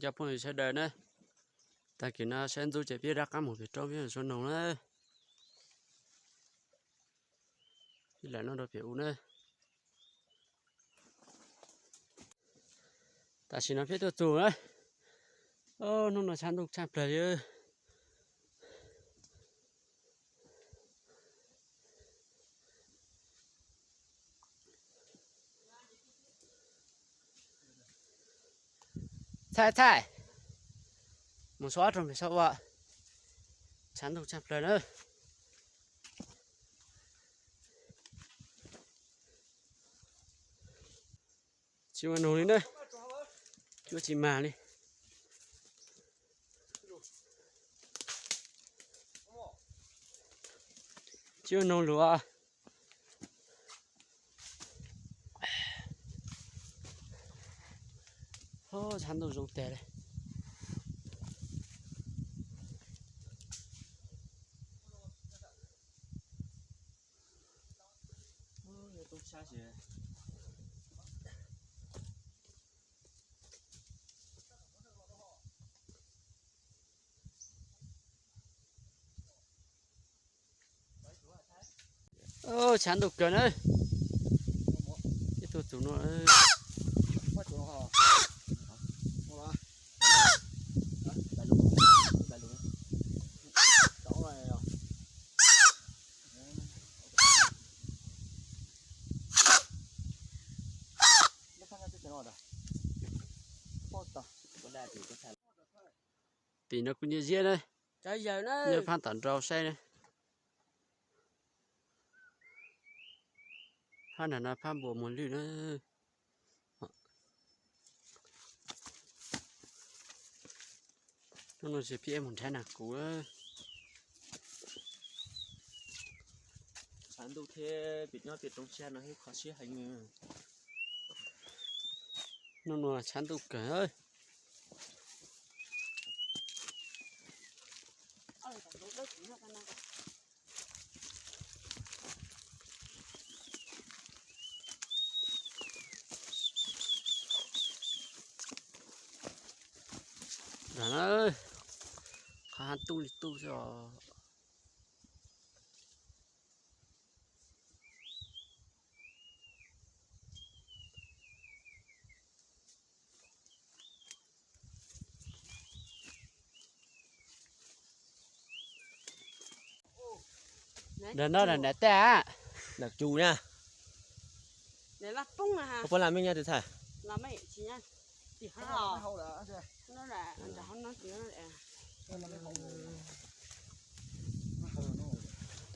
Cov phooj ywg sawv daws na, tag kis no saib ntxub ces peb rov qab mus pem roob peb mus xua noog na. Peb lam noj rau pem u na. Tam sim no peb tuaj txug na. Hnub no tshav ntuj tshaj plawg li. Txhaij txhaij, mus so ob rau pem saum ua, tshav ntuj tshaj plawg na. Tsis ua noog li na, cuab tsis mag li. Tsis ua noog luav. Tshav ntuj zoo tag li. Tshav ntuj kawg na. Ib tug txug no. Tim no kuj nyob ziab na, nyob phab tom nrau saib na. Phab nram no phab npua muag lwj na. Hnub no ces peb mus nrhav nas kuv. Tshav ntuj thiab pem nyob pem roob siab no thiab kho siab heev. Hnub no tshav ntuj kawg. Qhov hab tub li tub xwb os. Nram no nram nram tag. Nram cus na. Puab lam meej nyob twg txhaj?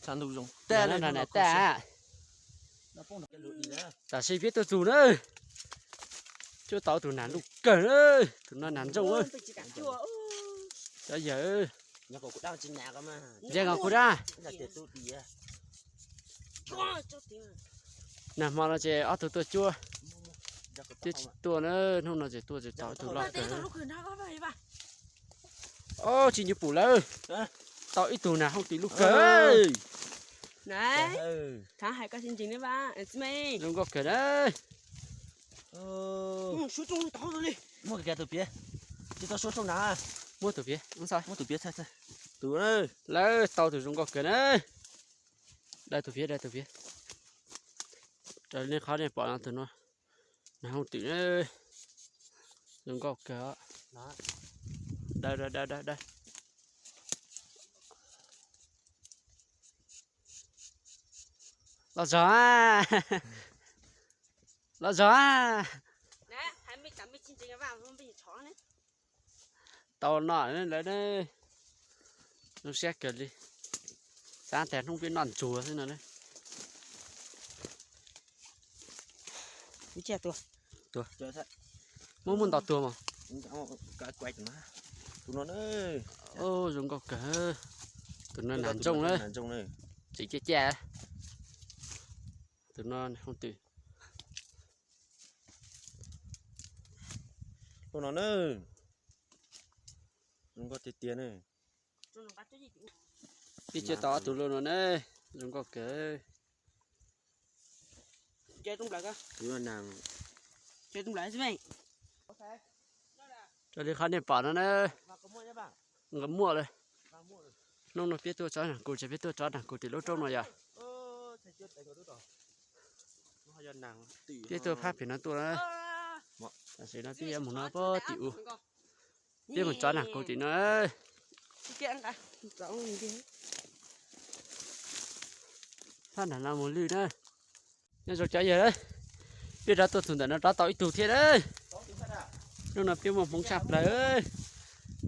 Tshav ntuj zoo tag li nram nram tag. Tam sim peb tuaj txug na, cuab tau tus nas luj kawg na, tus no nas ntsooj. Cov yawg, nce nkaus kuv dab. Nag hmo no ces ob tug tuaj cuab, twb tsis tuaj na, hnub no ces tuaj tsis tau ib tug loj kawg. Ob, tsis ncu pum lawm, tau ib tug nas hooj twm luj kawg. Zoo nkauj kawg na. Muab tus piav, tsis tau suab rooj na. Muab tus piav, muab tus piav txhaj txhaj. Tus lawv tau tus zoo nkauj kawg na. Dawb tus piav, dawb tus piav. Raws li nej qhov nej pom no tus no, nas hooj twm na, zoo nkauj kawg. Dawb dawb dawb dawb. Los zog, los zog. Tau no lawm, zoo siab kawg li. Xav tias hnub peb noj ntsuag xwb no. Muab muab ntaus tuag mas. Zoo nkauj kawg. Tus no nas ntsooj na. Tseem ciaj ciaj. Tus no hooj twm. Tus no na, zoo nkauj tiag tiag na. Peb cuab tau ob tug luj no ne, zoo nkauj kawg. Raws li qhov nej pom no na, nqaws muaj lawm. Hnub no peb tuaj tsob nag kus, ces peb tuaj tsob nag kus tim lub roob no yom. Peb tuaj phab pem no tuaj na. Tam sim no peb yuav mus no pab tim u. Peb mus tsob nag kus tim no. Phab nram no mus lwj na. Nyob zoo cov yawg, peb rov tuaj txug ntawm no rov tau ib tug thiab na. Hnub no peb muaj hmoov tshaj plaws.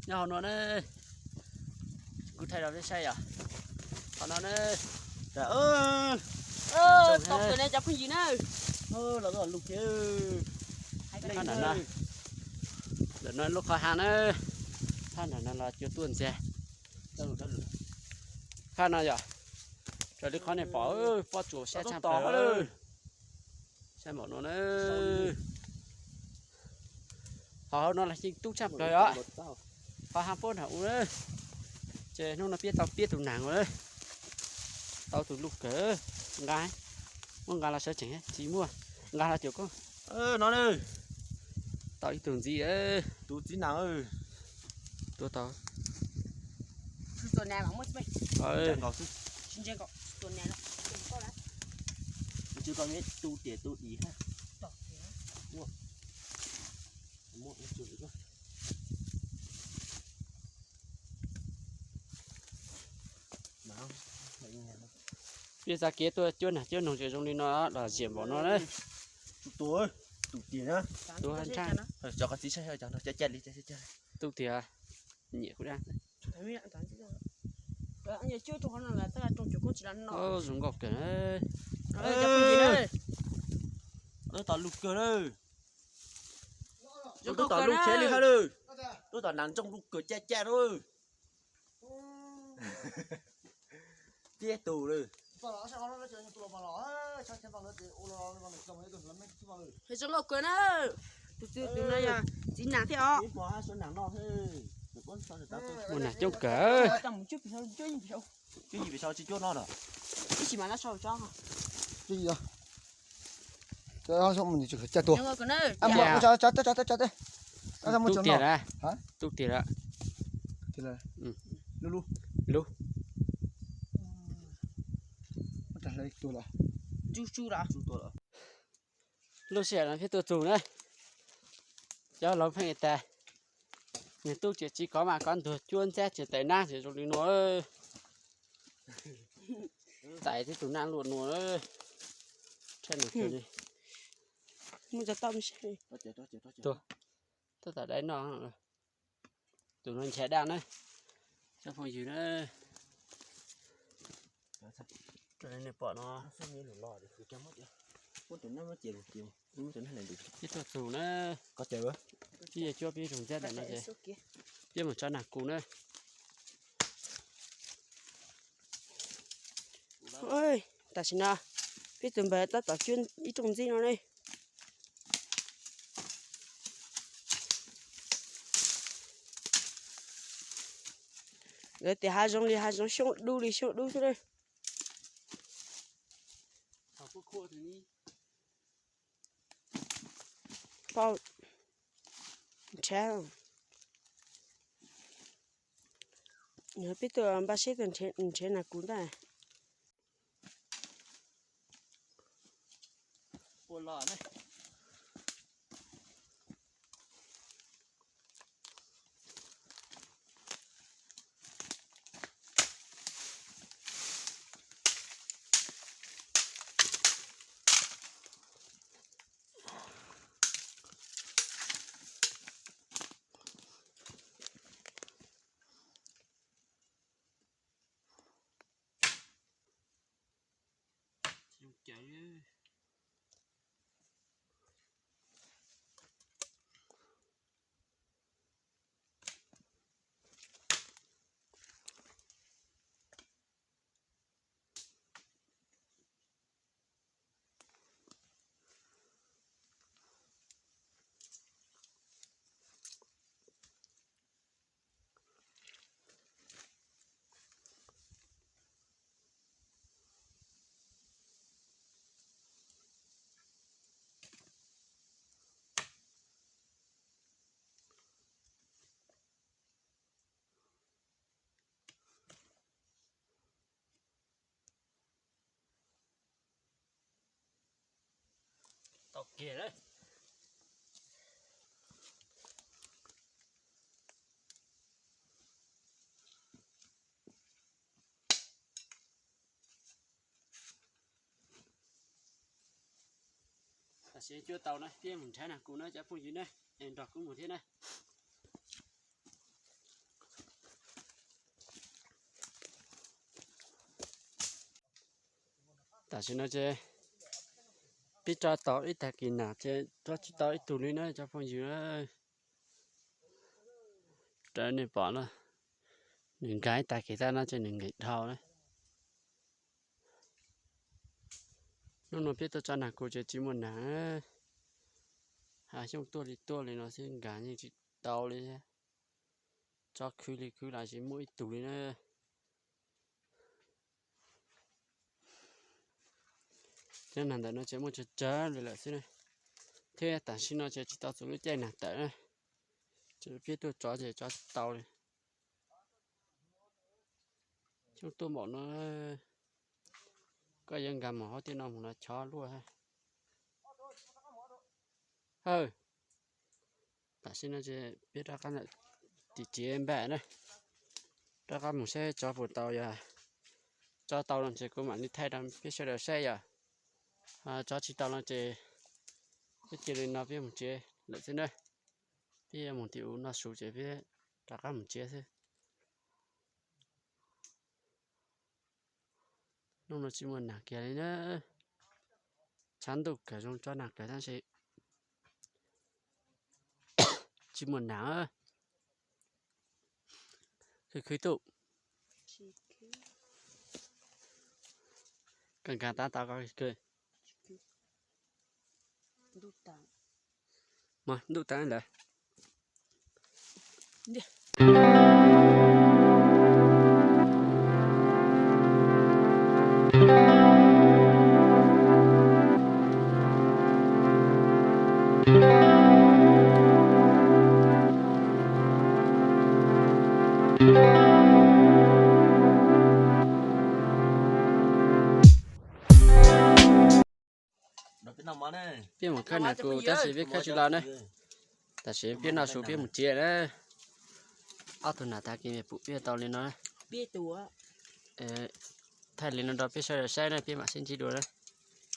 Nyob hauv no na, kuv thaij rau peb saib yom. Qhov no na, tau ne cov phooj ywg na. Phab nram no, ntawm no lub qhov hav na, phab nram no los cua tuaj ntxiag. Phab no yom, raws li qhov nej pom, pob tsuas sab tshaj plaws. Saib npaum no na. Qhov hauv no los yeej tub tshaj plaws os. Qhov hav puab nram u na. Ces hnub no peb tau peb tus nag ua, tau tus luj kawg, nqa, muab nqa los sawv tseem tsis muaj, nqa los cuam koob. No tau ib tug ntxiv, tus txiv nag, tua tau. Nkaus xwb. Tu tiam tu dim ha. Peb txoj kev tuaj cuab nag cuab noog ces zoo li no los ziam npaum no na. Tus tiag, tu tiag, nyiam kuv dab. Zoo nkauj kawg. Tub tom luj kawg na. Tub tom luj cheb li ha lawm. Tub tom nas ntsooj luj kawg caj caj lawm. Peb tus lawm. Zoo nkauj kawg na. Tus, tus no yog txiv nas thiab os. Muaj nas coob kawg. Ib sim mas no sau tso. Caj tuag. Tub tiag lawm. Lub, lub. Lub sij hawm no peb tuaj txug na, cov laus pheej tas, niag tub txiav txiv kov mas kov ntuag cuab ntxab txiav tais nab txiav zoo li no. Tais tib tug nab luaj nuav. Tshaj nws kawg li. Tuag, tuag tom dai noj. Tus no nchav daj na, cov phooj ywg na. Nej pom no, peb tuaj txug na, peb yuav cuab peb zoo ntxab ntawm no ces peb mus tsob nag kus na. Tam sim no peb tus npawg tab tom cuab ib rooj ntxib no ne. Lawv tias hav zoov li hav zoov, xyoob dub li xyoob dub xwb na. Peb tuaj npaj seb tus nrhiav nas kus ntag. Kiag lawm. Tam sim cuab tau na, peb mus nrhiav nas kus na cov phooj ywg na, es nrog kuv mus thiab na. Tam sim no ces peb tso tau ib tag kis nas ces tso tsis tau ib tug li na cov phooj ywg na. Raws nej pom na, nws nkag ib tag kis tag no ces nws nkees dhau na. Hnub no peb tuaj tso nas kus ces tsis muaj nas. Hav xyoob tuaj li tuaj li no xwb nkag yeej tsis tau li. Tso khwv li khwv los tsis muaj ib tug li na. Cov nas ntawm no ces muaj tsawg tsawg li lawm xwb na. Thiab tam sim no ces tsis tau txog lub caij nas tawm na. Ces peb tuaj tso ces tso tsis tau li. Xyoob tuaj npaum no, koj yuav nkag mus hauv tej no mus los chov luaj. Hawm, tam sim no ces peb rov qab tim tsev npaj na, rov qab mus saib tso puas tau, yog tso tau no ces kuv mam li thaij rau peb sawv daws saib yom. Tso tsis tau no ces peb cia li no peb mus tsev lawm xwb na. Peb yuav mus tim ub noj su ces peb rov qab mus tsev xwb. Hnub no tsis muaj nas kiag li na. Tshav ntuj kawg zoo tso nas kawg tab sis tsis muaj nas. Khwv khwv tuaj. Koj nkag tab tau koj khwv. Mas ntuj tas ntawd. Peb mus khawb nas kus tab sis peb khawb tsis los na. Tam sim peb noj su peb mus tsev na. Ob tug nas tag kis pum peb tau li no. Thaij li no rau peb sawv daws saib na, peb mam sib ntsib dua na.